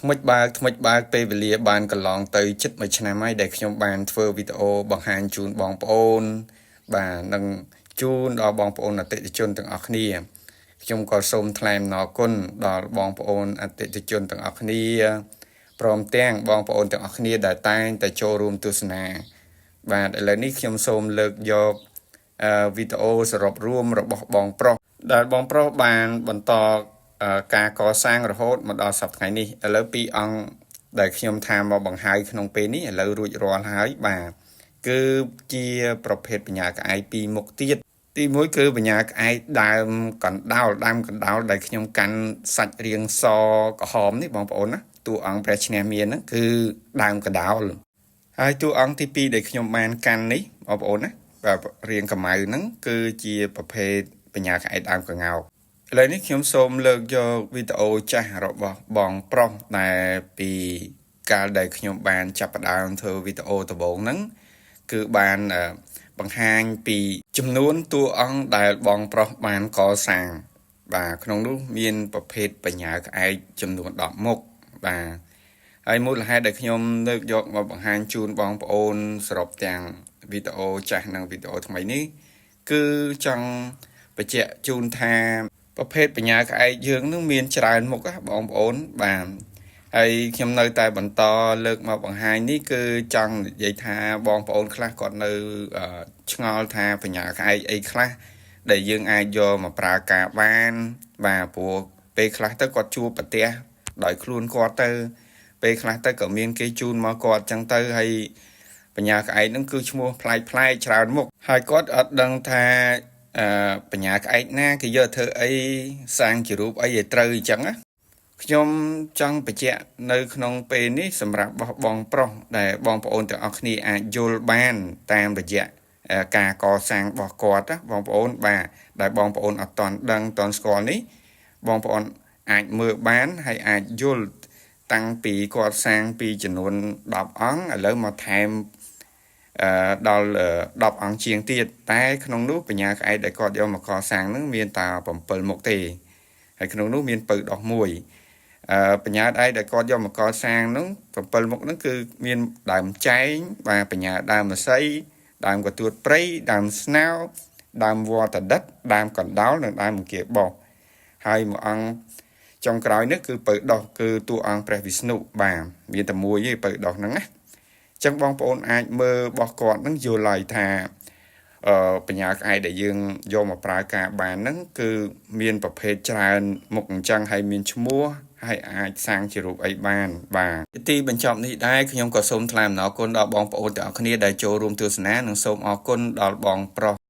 ថ្មិចបើកថ្មិចបើកពេលវេលាបានកន្លងទៅជិតមួយឆ្នាំហើយដែលខ្ញុំបានធ្វើវីដេអូបង្ហាញជូនបងប្អូនបាទនិងជូនដល់បងប្អូនអតិថិជនទាំងអស់គ្នាខ្ញុំក៏សូមថ្លែងអំណរគុណដល់បងប្អូនអតិថិជនទាំងអស់គ្នាព្រមទាំងបងប្អូនទាំងអស់គ្នាដែលតែងតែចូលរួមទស្សនាបាទឥឡូវនេះខ្ញុំសូមលើកយកវីដេអូសរុបរួមរបស់បងប្រុសដែលបងប្រុសបានបន្តការកសាងរហូតមកដល់សប្តាហ៍ថ្ងៃនេះឥឡូវពីរអង្គដែលខ្ញុំថាមកបង្ហើយក្នុងពេលនេះឥឡូវរួចរាល់ហើយបាទគឺជាប្រភេទបញ្ញាក្អែកពីរមុខទៀតទីមួយគឺបញ្ញាក្អែកដើមកណ្ដោលដើមកណ្ដោលដែលខ្ញុំកាន់សាច់រាងសក្រហមនេះបងប្អូនណាតួអង្គព្រះឈ្នះមានហ្នឹងគឺដើមកណ្ដោលហើយតួអង្គទី2ដែលខ្ញុំបានកាន់នេះបងប្អូនណាបាទរាងកម្ៅហ្នឹងគឺជាប្រភេទបញ្ញាក្អែកដើមកង្កោកឥឡូវនេះខ្ញុំសូមលើកយកវីដេអូចាស់របស់បងប្រុសដែលពីកាលដែលខ្ញុំបានចាប់ផ្ដើមធ្វើវីដេអូដំបូងហ្នឹងគឺបានបង្ហាញពីចំនួនតួអង្គដែលបងប្រុសបានកសាងបាទក្នុងនោះមានប្រភេទបញ្ញាក្អែកចំនួន10មុខបាទហើយមូលហេតុដែលខ្ញុំលើកយកមកបង្ហាញជូនបងប្អូនសរុបទាំងវីដេអូចាស់និងវីដេអូថ្មីនេះគឺចង់បញ្ជាក់ជូនថាប្រភេទបញ្ញាក្អែកយើងនឹងមានច្រើនមុខណាបងប្អូនបាទហើយខ្ញុំនៅតែបន្តលើកមកបង្ហាញនេះគឺចង់និយាយថាបងប្អូនខ្លះគាត់នៅឆ្ងល់ថាបញ្ញាក្អែកអីខ្លះដែលយើងអាចយកមកប្រើការបានបាទព្រោះពេលខ្លះទៅគាត់ជួបប្រទះដោយខ្លួនគាត់ទៅពេលខ្លះទៅក៏មានគេជូនមកគាត់ចឹងទៅហើយបញ្ញាក្អែកហ្នឹងគឺឈ្មោះប្លែកប្លែកច្រើនមុខហើយគាត់អត់ដឹងថាអឺបញ្ញាក្អែកណាគេយកធ្វើអីសាងជារូបអីឲ្យត្រូវអញ្ចឹងណាខ្ញុំចង់បញ្ជាក់នៅក្នុងពេលនេះសម្រាប់បោះបងប្រុសដែលបងប្អូនទាំងអស់គ្នាអាចយល់បានតាមរយៈការកសាងរបស់គាត់ណាបងប្អូនបាទដែលបងប្អូនអត់ទាន់ដឹងទាន់ស្គាល់នេះបងប្អូនអាចមើលបានហើយអាចយល់តាំងពីគាត់សាងពីចំនួន10អង្គឥឡូវមកថែមអឺដល់10អង្គជាងទៀតតែក្នុងនោះបញ្ញាក្អែកដែលគាត់យកមកកសាងនឹងមានតែ7មុខទេហើយក្នុងនោះមានពៅដោះមួយអឺបញ្ញាដៃដែលគាត់យកមកកសាងនោះ7មុខហ្នឹងគឺមានដើមចែងបាទបញ្ញាដើមម្សីដើមកទួតព្រៃដើមស្នោដើមវត្តដិតដើមកណ្ដោលនិងដើមអង្គាបោះហើយមួយអង្គចុងក្រោយនេះគឺពៅដោះគឺតួអង្គព្រះវិស្ណុបាទមានតែមួយទេពៅដោះហ្នឹងណាអញ្ចឹងបងប្អូនអាចមើលរបស់គាត់ហ្នឹងយល់ហើយថាអឺបញ្ញាក្អែកដែលយើងយកមកប្រើការបានហ្នឹងគឺមានប្រភេទច្រើនមុខអញ្ចឹងហើយមានឈ្មោះហើយអាចសាងជារូបអីបានបាទទីបញ្ចប់នេះដែរខ្ញុំក៏សូមថ្លែងអំណរគុណដល់បងប្អូនទាំងអស់គ្នាដែលចូលរួមទស្សនានិងសូមអរគុណដល់បងប្រុស